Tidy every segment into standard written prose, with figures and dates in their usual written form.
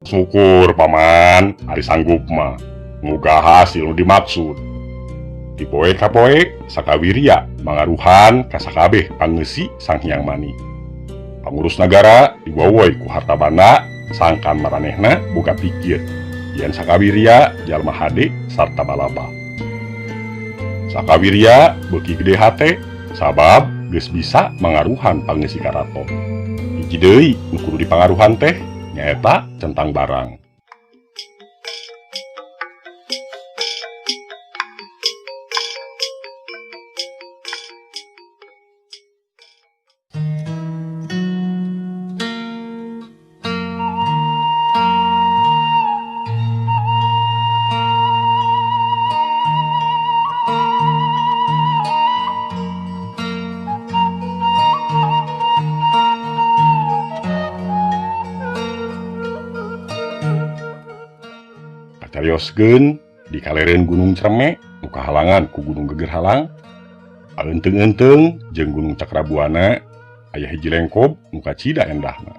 Syukur paman, ari sanggup mah. Muga hasil nu dimaksud. Ti poe ka poe Sakawirya mangaruhan ka sakabeh pangeusi Sang Hyang Mani. Pangurus nagara diwowoy ku harta banda sangkan maranehna boga pikir yen Sakawirya jalma hade sarta balaba. Sakawirya beuki gede hate sabab geus bisa mangaruhan pangeusi karaton. Hiji deui nu kudu dipangaruhan teh nyaeta centang barang. Kacarioskeun di kalereun Gunung Cereme nu kahalangan ku Gunung Geger Halang, aeunteung-eunteung jeung Gunung Cakrabuana aya hiji lengkob nu kacida endahna.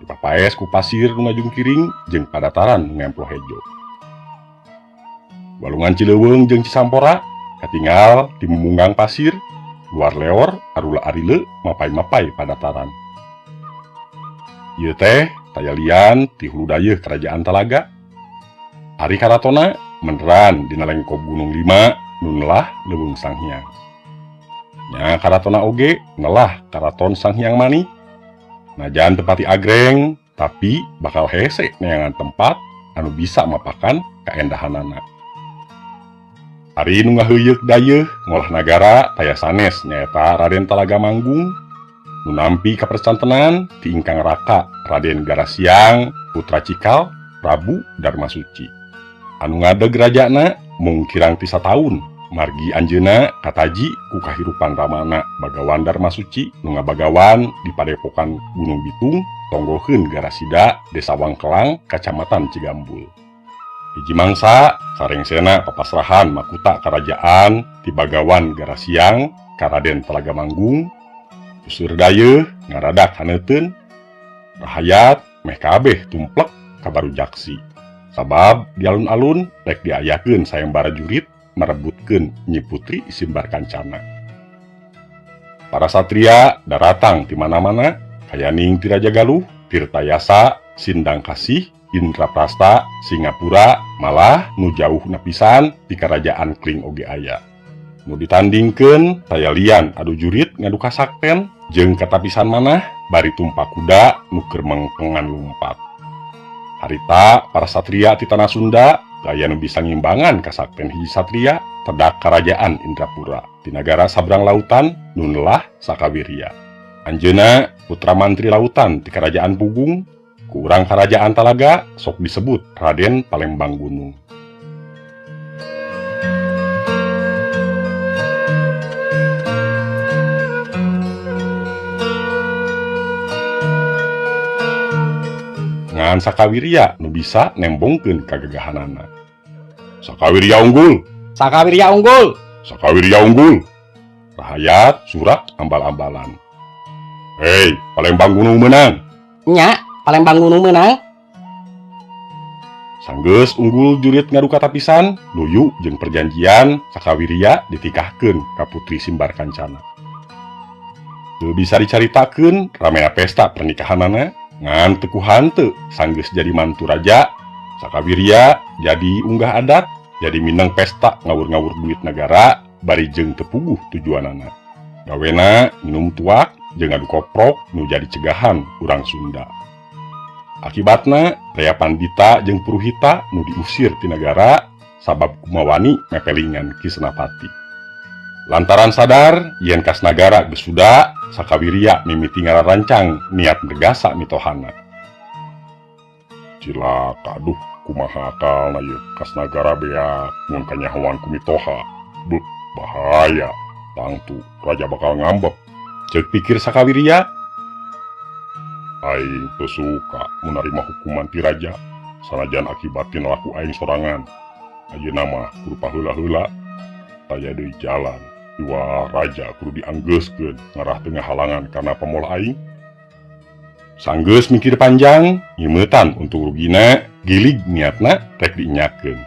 Dipapaes ku pasir nu ngajungkiring jeung padataran nu ngemploh hejo. Walungan Cileuweung jeung Cisampora katinggal di mumunggang pasir, luar leor arula arile mapai-mapai padataran. Ieu teh tayalian ti hulu dayeuh Kerajaan Talaga. Ari karatona meneran dina lengkob Gunung Lima nu nelah Leuweung Sanghyang. Nya karatona oge nelah Karaton Sanghyang Mani. Najan teu pati agreng tapi bakal hese neangan tempat anu bisa mapakan kaendahanana. Ari nu ngaheuyeuk dayeuh ngolah nagara taya sanes nyaeta Raden Talaga Manggung nu nampi kapercantenan ti ingkang raka Raden Garasiang putra Cikal Prabu Darma Suci. Anu ngadeg rajana mung kirang ti sataun margi anjeunna kataji ku kahirupan ramana Bagawan Darma Suci nu ngabagawan di padepokan Gunung Bitung tonggoheun Garasida Desa Wangkelang Kacamatan Cigambul. Hiji mangsa sarengsena papasrahan makuta karajaan ti Bagawan Garasiang ka Raden Talaga Manggung. Useur dayeuh ngaradak haneuteun rahayat meh kabeh tumplek ka barujaksi. Sabab di alun-alun rek diayakeun sayembara jurit merebutkeun Nyi Putri Simbar Kancana. Para satria daratang ti mana-mana kayaning ti Raja Galuh, Tirtayasa, Sindang Kasih, Indraprasta, Singapura, malah nu jauh napisan ti Kerajaan Kling oge aya. Nu ditandingkeun tayalian adu jurit ngadu kasakten jeung katapisan manah bari tumpak kuda nu keur mengpengan lumpat. Harita para satria ti tanah Sunda gaya nu bisa ngimbangan kasakten hiji satria tedak Kerajaan Indrapura di nagara sabrang lautan nu nelah Sakawirya. Anjeunna putra mantri lautan ti Kerajaan Pugung, ku urang Kerajaan Talaga sok disebut Raden Palembang Gunung. Ngan Sakawirya nu bisa nembongkeun kagagahanana. Sakawirya unggul. Sakawirya unggul. Sakawirya unggul. Rahayat surak ambal-ambalan. Hei, Palembang Gunung menang. Nya, Palembang Gunung menang. Sanggeus unggul jurit ngadu katapisan, luyu jeung perjanjian Sakawirya ditikahkeun ka Putri Simbar Kancana. Teu bisa dicaritakeun ramena pesta pernikahanana. Ngan teu ku hanteu sanggeus jadi mantu raja, Sakawirya jadi unggah adat, jadi mineng pesta ngawur-ngawur duit negara bari jeung teu puguh tujuanana. Gawena minum tuak jeung ngadu koprok nu jadi cegahan urang Sunda. Akibatna rea pandita jeung puruhita nu diusir ti nagara sabab kumawani mepelingan Ki Senapati. Lantaran sadar yen kas nagara geus suda, Sakawirya mimiti ngararancang niat mergasa mitohana. Cilaka duh kumaha akalna ieu kas nagara beak mun kanyahoan ku mitoha. Beuh, bahaya. Tangtu raja bakal ngambek. Ceuk pikir Sakawirya, aing teu suka menerima hukuman ti raja sanajan akibat tina laku aing sorangan. Ayeuna mah kudu paheula-heula taya deui jalan. Iwa raja kudu dianggeuskeun ngarah teu ngahalangan kana pamolah aing. Sanggeus mikir panjang, nyeumeutan untung rugina, gilig niatna rek dienyakeun.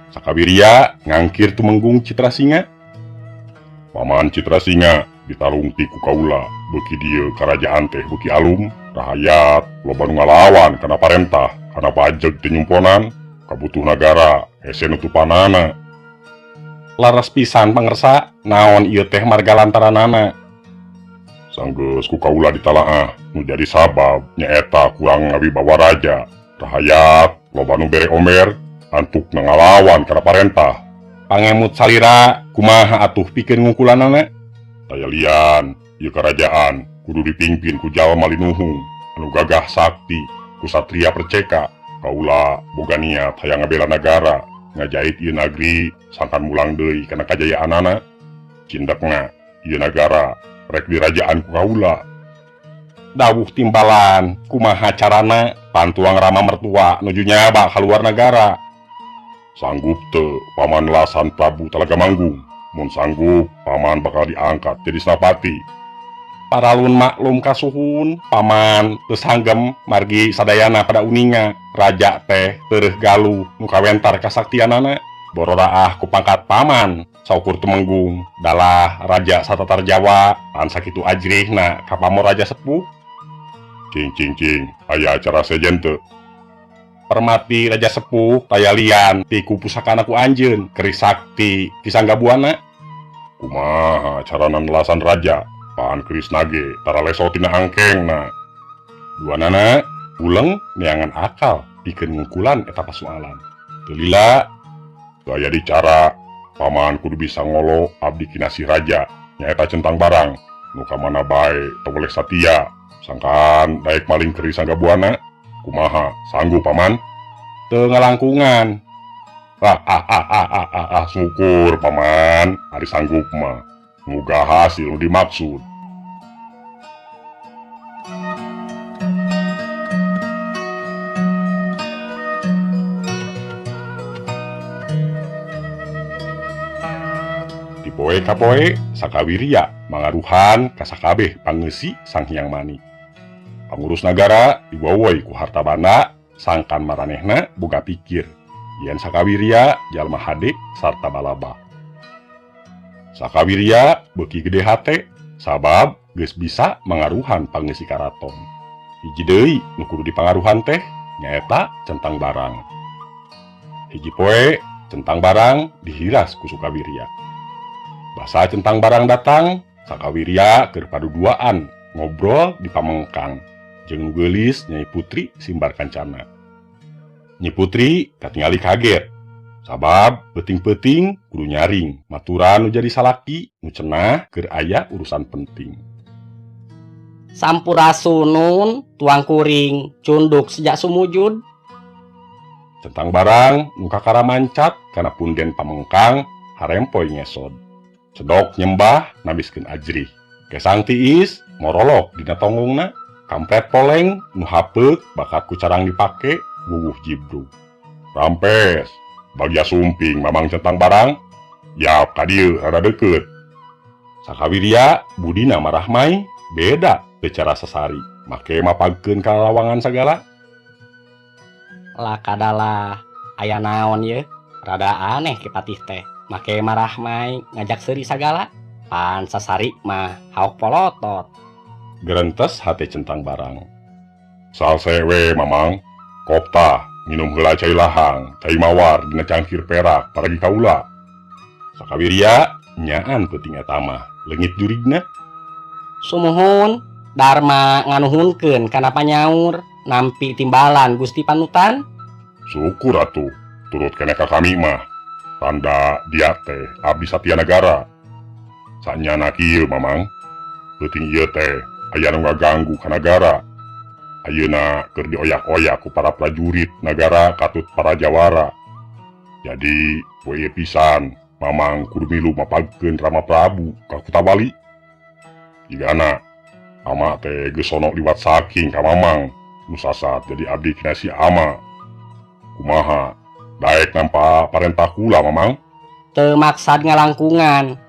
Sakawirya ngangkir Tumenggung Citrasinga. Paman Citrasinga ditarungti ku kaula, beuki dieu karajaan teh beuki alum, rahayat loba nu ngalawan kana parentah, kana pajeg teu nyumponan, kabutuh nagara hese nutupanana. Laras pisan pangersa, naon ieu teh marga lantaranana. Sanggeus ku kaula ditalaah, nu jadi sabab nyaeta kurang ngawibawa raja, rahayat loba nu bere omer, antukna ngalawan kana parentah. Pangemut salira kumaha atuh pikeun ngungkulanana? Taya lian, ieu karajaan kudu dipimpin ku jalma linuhung, anu gagah sakti, ku satria perceka. Kaula boga niat hayang ngabela nagara, ngajait ieu nagri sangkan mulang deui kana kajayaanana. Cindekna ieu nagara rek dirajaan ku kaula. Dawuh timbalan kumaha carana pantuang rama mertua nuju nyaba kaluar nagara. Sanggup teu paman lasan Prabu Talaga Manggung? Mun sanggup, paman bakal diangkat jadi senapati. Paralun maklum kasuhun, paman teu sanggem margi sadayana pada uninga. Raja teh tereuh galuh nu kawentar kasaktianana. Bororaah ku pangkat paman saukur Tumenggung dalah raja satatar Jawa pan sakitu ajrihna ka pamor raja sepuh. Cing cing cing, aya acara sejen teu? Permati raja sepuh taya lian ti ku pusakana ku anjeun keris sakti Ki Sanggabuana. Kumaha carana nelasan raja? Pan keris nage tara leso tina angkengna. Duanana uleng neangan akal pikeun ngungkulan eta pasualan. Teu lila gaya dicara paman kudu bisa ngolo abdi kinasih raja nyaeta centang barang nu ka mana bae teu boleh satia sangkan daek maling keris Sanggabuana. Kumaha sanggup paman? Teu ngalangkungan. Ah, ah, ah, ah, ah, ah, ah, syukur paman, ari sanggup mah. Muga hasil nu dimaksud. Di poe ka poe Sakawirya mangaruhan ka sakabeh pangeusi Sang Hyang Mani. Pangurus nagara diwowoi ku harta banda sangkan maranehna boga pikir yen Sakawirya jalma hade sarta balaba. Sakawirya beuki gede hate sabab geus bisa mangaruhan pangeusi karaton. Hiji deui nu kudu dipangaruhan teh nyaeta centang barang. Hiji poe centang barang dihiras ku Sukawirya. Basa centang barang datang, Sakawirya keur paduduaan ngobrol di pamengkang jeung nu geulis Nyai Putri Simbar Kancana. Nyi Putri katingali kaget sabab peuting-peuting kudu nyaring maturan nu jadi salaki nu cenah keur aya urusan penting. Sampurasunun tuang kuring cunduk sejak sumujud. Centang barang nu kakara mancat kana punden pamengkang harempoy ngesod. Cedok nyembah nabiskeun ajrih. Kesang tiis morolok dina tonggongna, kampret poleng nu hapeuk bakat ku carang dipake wuwuh jibrug. Rampes bagya sumping mamang centang barang, yap ka dieu rada deukeut. Sakawirya budina marahmai beda teu cara sasari, make mapagkeun ka lawangan sagala. Lakadalah aya naon ye, rada aneh ki patih teh. Make marahmai ngajak seuri sagala, pan sasari mah haok polotot. Gerentes hate centang barang. Salse we mamang, koptah minum heula cai lahang, cai mawar dina cangkir perak paragi kaula. Sakawirya nyaan peuting eta mah leungit jurigna. Sumuhun Dharma nganuhunkeun kana panyaur nampi timbalan Gusti Panutan. Syukur atuh turut keneh ka kami mah. Tanda dia teh abdi satya nagara. Sanyana kieu mamang, peuting ieu teh aya nu ngaganggu ka nagara. Ayeuna keur dioyak-oyak ku para prajurit nagara katut para jawara. Jadi poe ieu pisan mamang kudu milu mapagkeun Rama Prabu ka Kutawali. Jigana ama teh geus sono liwat saking ka mamang nu sasat jadi abdi kinasih ama. Kumaha daek nampa parentah kula mamang? Teu maksad ngalangkungan,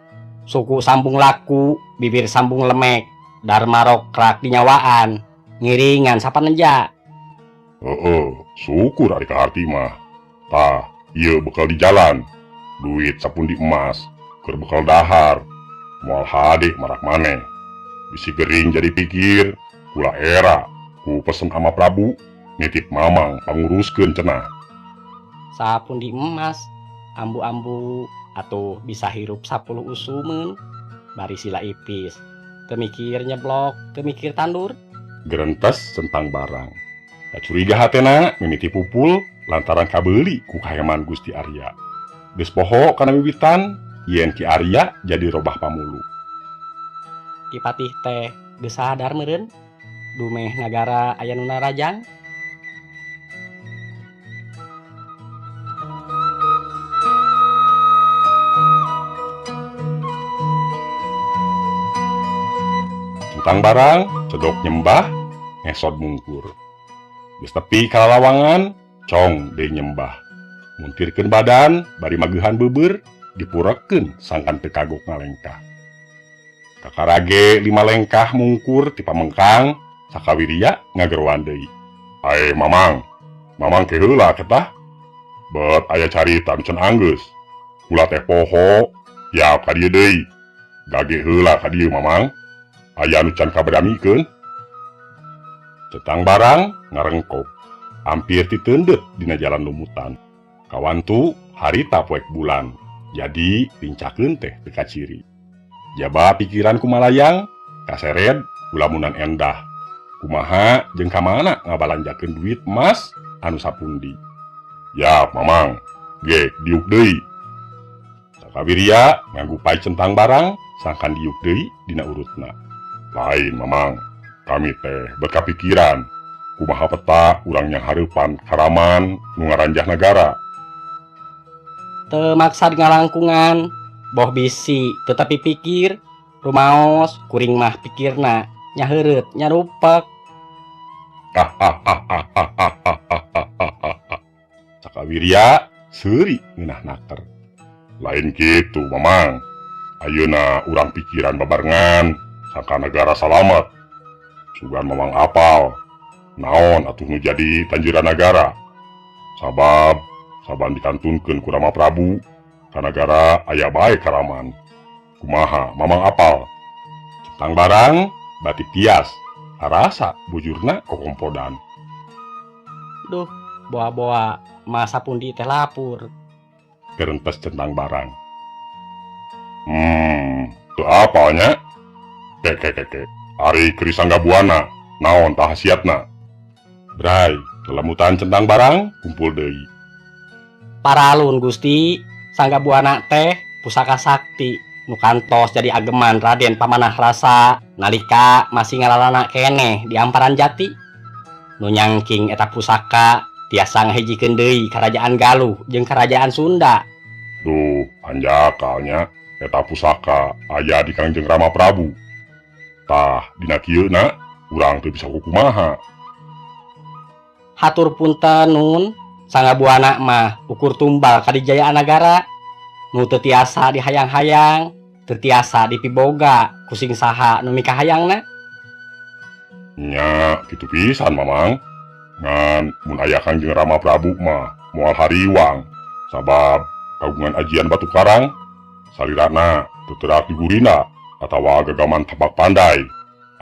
suku sambung laku, bibir sambung lemek, Dharma rokrak dinyawaan. Ngiringan sapaneja. Heeh, syukur ari kaharti mah. Tah, ieu bekal di jalan. Duit sapundi emas, keur bekal dahar. Moal hade marak maneh. Bisi gering jadi pikir, kula era, ku pesen ama Prabu, nitip Mamang panguruskeun cenah. Sapundi emas, ambu-ambu atuh bisa hirup 10 usumeun. Bari sila ipis, teu mikir nyeblok, teu mikir tandur. Gerentes centang barang. Kacuriga hatena mimiti pupul lantaran kabeuli ku kaheman Gusti Arya. Geus poho kana wiwitan yen Ki Arya jadi robah pamulu. Ki Patih teh geus sadar meureun dumeh nagara aya nu narajang. Centang barang cedok nyembah ngesot mungkur. Geus tepi ka lalawangan cong deui nyembah. Muntirkeun badan bari mageuhan beubeur dipurekeun sangkan teu kagok ngalengkah. Kakarage 5 lengkah mungkur ti pamengkang sakawirya ngageroan deui. Ae Mamang, Mamang ke heula ketah. Bet aya carita nu can anggeus. Kula teh poho, tiap ka dieu deui. Gage heula ka dieu Mamang. Aya nu can kabadamikeun. Centang barang ngarengkop. Hampir titeundeut dina jalan lumutan. Kawantu harita poek bulan. Jadi lincakeun teh teu kaciri. Jaba pikiran kumalayang, kasered kulamunan endah. Kumaha jeung ka mana ngabalanjakeun duit emas anu sapundi. Ya, Mamang, ge diuk deui. Sakawirya nganggupai centang barang sangkan diuk deui dina urutna. Lain, Mamang, kami teh berkapikiran kumaha peta urang yang hareupan karaman nu ngaranjah nagara. Teu maksad ngalangkungan, boh bisi tetapi pikir rumaos kuring mah pikirna nyaheureut nyarupek. Sakawirya seuri ngeunah naker. Lain kitu, Mamang. Ayeuna urang pikiran babarengan sangka negara salamet. Sugan Mamang apal naon atuh nu jadi tanjiran nagara. Sabab saban dikantunkeun ku Rama Prabu ka nagara aya bae karaman. Kumaha Mamang apal? Centang barang batik tias karasa bujurna kokompodan. Duh, boa-boa masa pundi teh lapur. Gerentes centang barang. Teu apalnya? Keke. Ari keris Sanggabuana, naon tah khasiatna? Bray, lelemutan centang barang kumpul deui. Paralun Gusti, Sanggabuana teh pusaka sakti nu kantos jadi ageman Raden Pamanah Rasa nalika masih ngalalana keneh di Amparan Jati. Nu nyangking eta pusaka tiasa ngahijikeun deui Karajaan Galuh jeung Karajaan Sunda. Duh, anjakalnya eta pusaka aya di Kangjeng Rama Prabu. Tah, dina kieu na urang teu bisa kukumaha. Hatur punten nun, Sanggabuana mah ukur tumbal kadijayaan nagara. Nu teu tiasa dihayang-hayang, teu tiasa dipiboga ku sing saha nu mikahayangna. Nya, kitu pisan Mamang. Ngan mun aya Kangjeng Rama Prabu mah moal hariwang, sabab kagungan ajian batu karang salirana teu terak digurina atawa gagaman tapak pandai.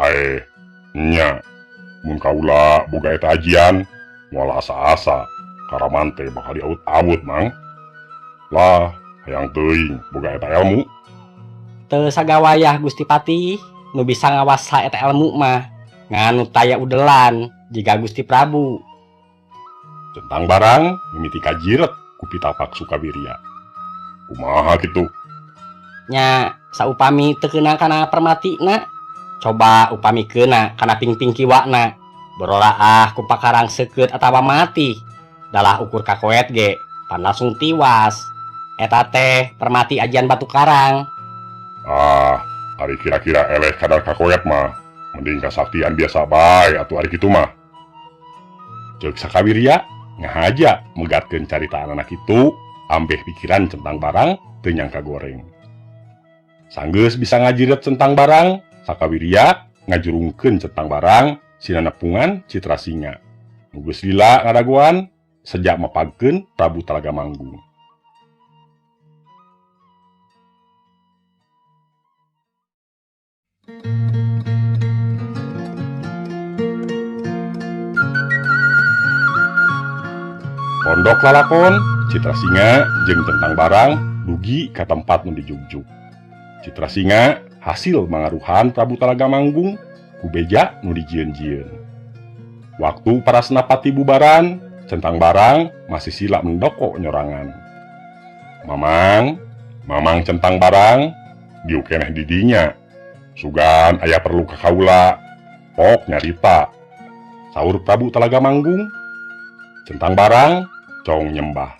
Ae, nya, mun kaula boga eta ajian moal asa-asa karaman teh bakal diawut-awut, Mang. Lah, hayang teuing boga eta ilmu. Teu sagawayah Gusti Patih nu bisa ngawasa eta ilmu mah ngan nu taya udelan jiga Gusti Prabu. Centang barang mimiti kajiret ku pitapak Sukawirya. Kumaha kitu? Nya, saupami teu keuna kana permatina, coba upami keuna kana pingping kiwana. Berolaah ku pakarang seukeut atawa mati. Dalah ukur kakoet ge pan langsung tiwas. Eta teh permati ajian batu karang. Ah, ari kira-kira eleh kadar kakoet mah mending kasaktian biasa bae atuh ari kitu mah. Ceuk Sakawirya ngahaja megatkeun caritaan anak itu ambeh pikiran centang barang teu nyangka goreng. Sanggeus bisa ngajiret centang barang, Sakawirya ngajurungkeun centang barang sina nepungan Citra Singa. Nu geus lila ngadagoan sejak mapagkeun Prabu Talaga Manggung. Pondok lalakon, Citra Singa jeung Centang Barang dugi ka tempat nu dijugjug. Citra Singa hasil mangaruhan Prabu Talaga Manggung ku beja nu dijieun-jieun. Waktu para senapati bubaran, Centang Barang masih sila mendoko nyorangan. Mamang, mamang Centang Barang, diuk keneh di dinya. Sugan aya perlu ka kaula, pok nyarita. Saur Prabu Talaga Manggung, Centang Barang cong nyembah.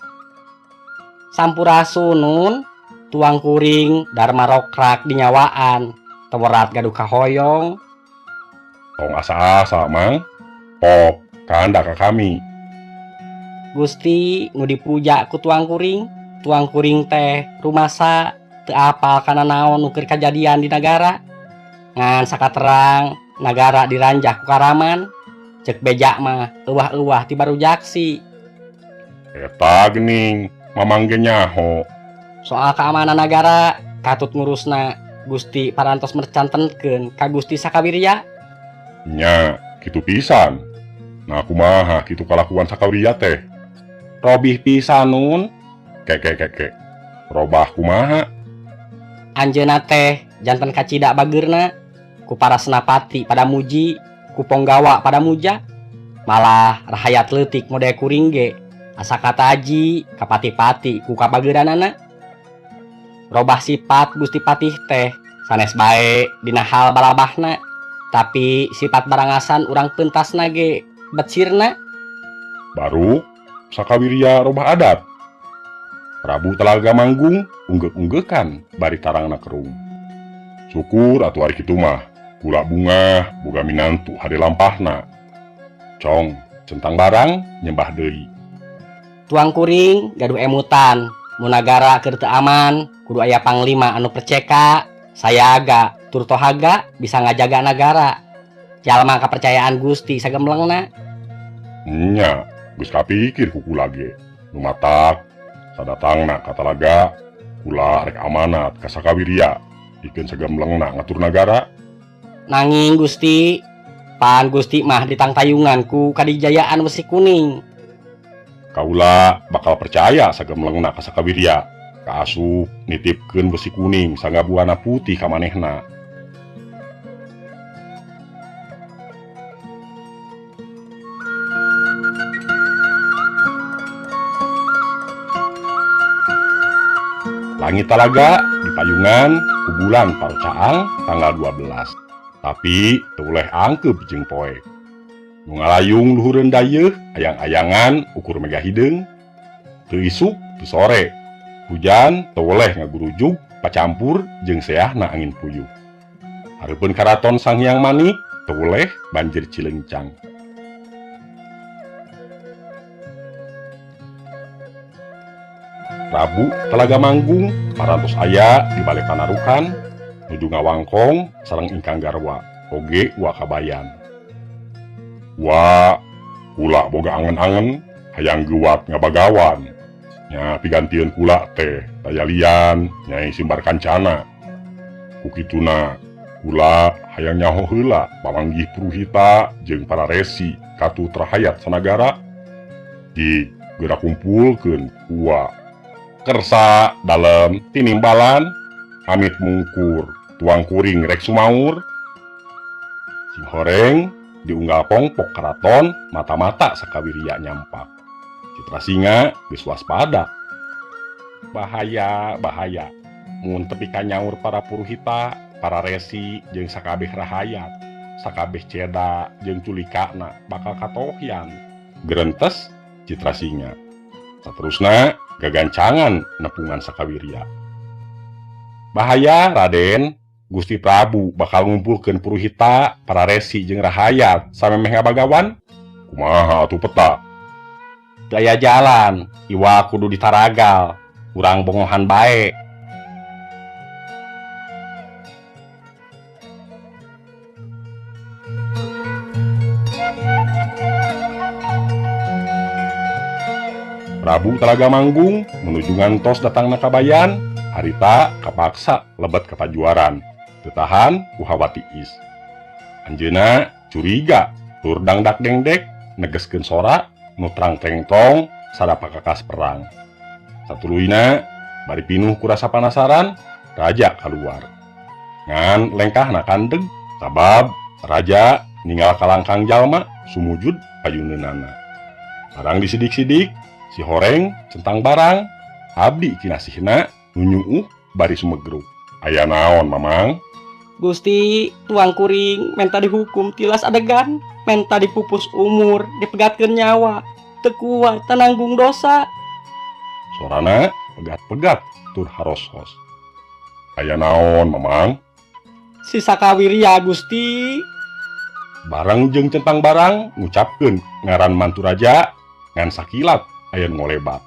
Sampurasun nun, tuang kuring Dharma rokrak dinyawaan, tewerat gaduh kahoyong. Tong asa-asa mang, pok kanda ka kami. Gusti nu dipuja ku tuang kuring teh rumasa teu apal kana naon nu keur kajadian di nagara. Ngan sakaterang nagara diranjah ku karaman, cek beja mah euwah-euwah ti baru jaksi. Eta geuning, mamang ge nyaho. Soal keamanan nagara katut ngurusna Gusti parantos mercantenkeun ka Gusti Sakawirya. Nya, kitu pisan. Nah kumaha kitu kalakuan Sakawirya teh? Robih pisan nun. Keke keke. Robah kumaha? Anjeunna teh janten kacida bageurna ku para senapati pada muji, ku ponggawa pada muja. Malah rahayat leutik mode kuring ge asa kataji kapati-pati ku kabageuranana. Robah sifat Gusti Patih teh sanes bae dina hal balabahna, tapi sifat barangasan urang pentasna ge becirna. Baru Sakawirya robah adat. Prabu Talaga Manggung unggeuk-unggeukan bari tarangna kerung. Syukur atuh ari kitu mah, kula bungah boga minantu hade lampahna. Cong Centang Barang nyembah deui. Tuang kuring gaduh emutan, mun nagara keur teu aman, kudu aya panglima anu perceka, sayaga tur tohaga bisa ngajaga nagara. Jalma kapercayaan Gusti sagemlengna. Nya, geus kapikir ku kula ge. Nu matak sadatangna ka Talaga, kula rek amanat ka Sakawirya, pikeun sagemlengna ngatur nagara. Nanging Gusti, pan Gusti mah ditangtayungan ku kadijayaan wesi kuning. Kaula bakal percaya sagemlengna ka Sakawirya, kaasup nitipkeun besi kuning sanggabuana putih ka manehna. Langit Talaga di payungan ku bulan Parocaang tanggal 12. Tapi teu uleh angkeup jeung poek. Nu ngalayung luhureun dayeuh ayang-ayangan ukur mega hideung. Teu isuk teu sore. Hujan teu weleh ngagurujug pacampur jeung seahna angin puyuh. Hareupeun karaton Sang Hyang Manik teu weleh banjir cileungcang. Prabu Talaga Manggung parantos aya di bale panarukan nuju ngawangkong sareng ingkang garwa oge wa kabayan. Wa kula boga angen-angen hayang geuwat ngabagawan. Nya pigantieun kula teh tayalian Nyai Simbar Kancana. Ku kituna kula hayang nyaho heula pamanggih puruhita jeung para resi katut rahayat sanagara di geura kumpulkeun ku Kersa dalem tinimbalan amit mungkur tuang kuring rek sumaur. Sing horeng diunggal pongpok karaton mata-mata Sakawirya nyampak. Citra Singa geus waspada. Bahaya, bahaya. Mun tepi ka nyaur para puruhita, para resi jeung sakabeh rahayat, sakabeh ceda jeung culikana bakal katohyan. Gerentes Citra Singa. Saterusna gagancangan nepungan Sakawirya. Bahaya Raden, Gusti Prabu bakal ngumpulkeun puruhita, para resi jeung rahayat samemeh ngabagawan. Kumaha atuh peta? Daya jalan, iwa kudu ditaragal, urang bongohan bae. Prabu Talaga Manggung menuju ngantos datangna kabayan harita kapaksa lebet ka pajuaran teu tahan ku hawa tiis. Anjeunna curiga tur dangdak dengdek negeskeun sora nu trang tengtong sada pakakas perang. Satuluyna bari pinuh ku rasa panasaran raja kaluar. Ngan lengkahna kandeg sabab raja ninggal kalangkang jalma sumujud payuneunana. Barang disidik-sidik si horeng centang barang abdi kinasihna nu nyuuh bari sumegruk. Aya naon mamang? Gusti, tuang kuring menta dihukum tilas adegan, menta dipupus umur, dipegatkeun nyawa, teu kuat tananggung dosa. Sorana pegat-pegat tur harosos. Aya naon mamang? Si Sakawirya Gusti. Barang jeung centang barang ngucapkeun ngaran mantu raja ngan sakilat aya nu ngolebat.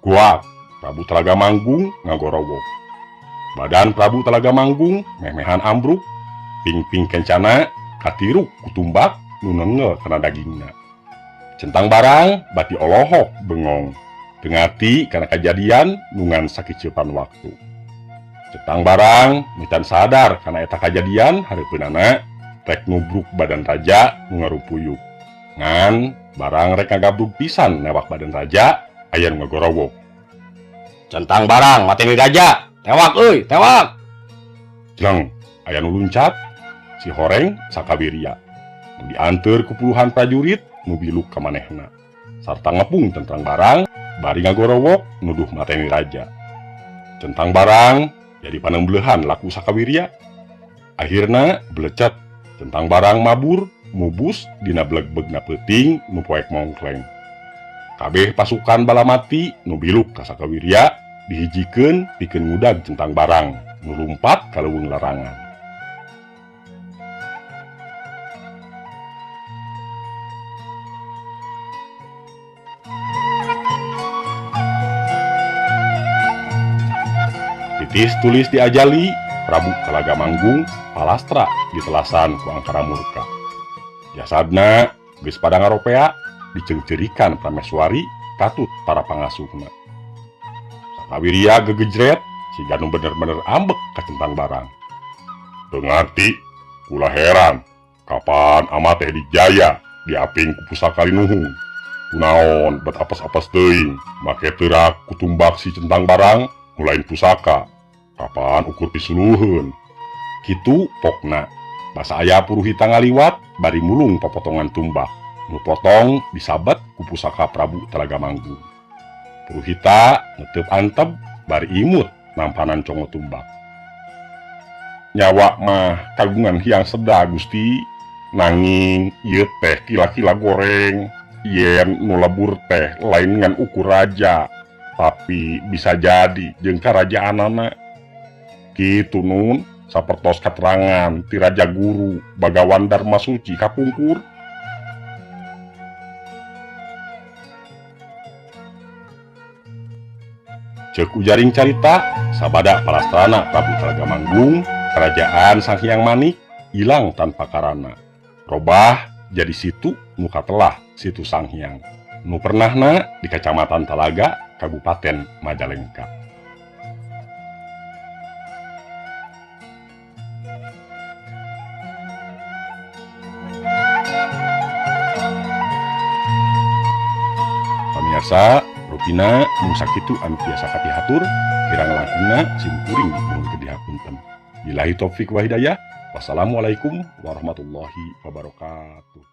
Kuat Prabu Talaga Manggung ngagorowok. Badan Prabu Talaga Manggung memehan ambruk, ping-ping kencana katiruk kutumbak nu nengel kana dagingna. Centang barang bati olohok bengong, teu ngarti kana kajadian nu ngan sakiceupan waktu. Centang barang mitan sadar kana eta kajadian hareupeunana rek nubruk badan raja nu ngarumpuyuk. Ngan barang rek ngagabrug pisan newak badan raja aya nu ngagorowok. Centang barang mateni raja, tewak euy, tewak. Jleng aya nu luncat si horeng Sakawirya. Nu dianteur ku puluhan prajurit nu biluk ka manehna. Sarta ngepung centang barang bari ngagorowok nuduh mateni raja. Centang barang jadi panembeleuhan laku Sakawirya. Akhirna belecet centang barang mabur mubus dina blegbegna peuting nu poek mongkleng. Kabeh pasukan balamati nu biluk ka Sakawirya dihijikeun pikeun ngudag centang barang nu lumpat ka leuweung larangan. Titis tulis diajali Prabu Talaga Manggung palastra ditelasan ku angkara murka. Jasadna geus pada ngaropea diceungceurikan prameswari katut para pangasuhna. Sakawirya gegejret siga nu bener-bener ambek ka centang barang. Teu ngarti, kula heran kapan ama teh dijaya diaping ku pusaka linuhung. Kunaon bet apes-apes teuing make teurak kutumbak si centang barang nu lain pusaka. Kapan ukur pisuluheun. Kitu pokna. Basa aya puruhita ngaliwat bari mulung popotongan tumbak. Nu potong disabet ku pusaka Prabu Talaga Manggung. Puruhita neteup antep bari imut nampanan congo tumbak. Nyawa mah kagungan hiang seda Gusti, nanging ieu teh kila-kila goreng, yen nu lebur teh lain ngan ukur raja, tapi bisa jadi jeung karajaanana. Kitu nun, sapertos katerangan ti Raja Guru Bagawan Dharma Suci kapungkur. Ceuk ujaring carita, sabada palastrana Prabu Talaga Manggung, kerajaan Sang Hyang Manik ilang tanpa karana. Robah jadi situ nu katelah situ Sang Hyang. Nu pernahna di Kacamatan Talaga, Kabupaten Majalengka. Pamirsa, rupina mung sakitu anu tiasa kapihatur, kirang langkungna sim kuring nuhun dihapunten. Billahi taufik wa hidayah. Wassalamualaikum warahmatullahi wabarakatuh.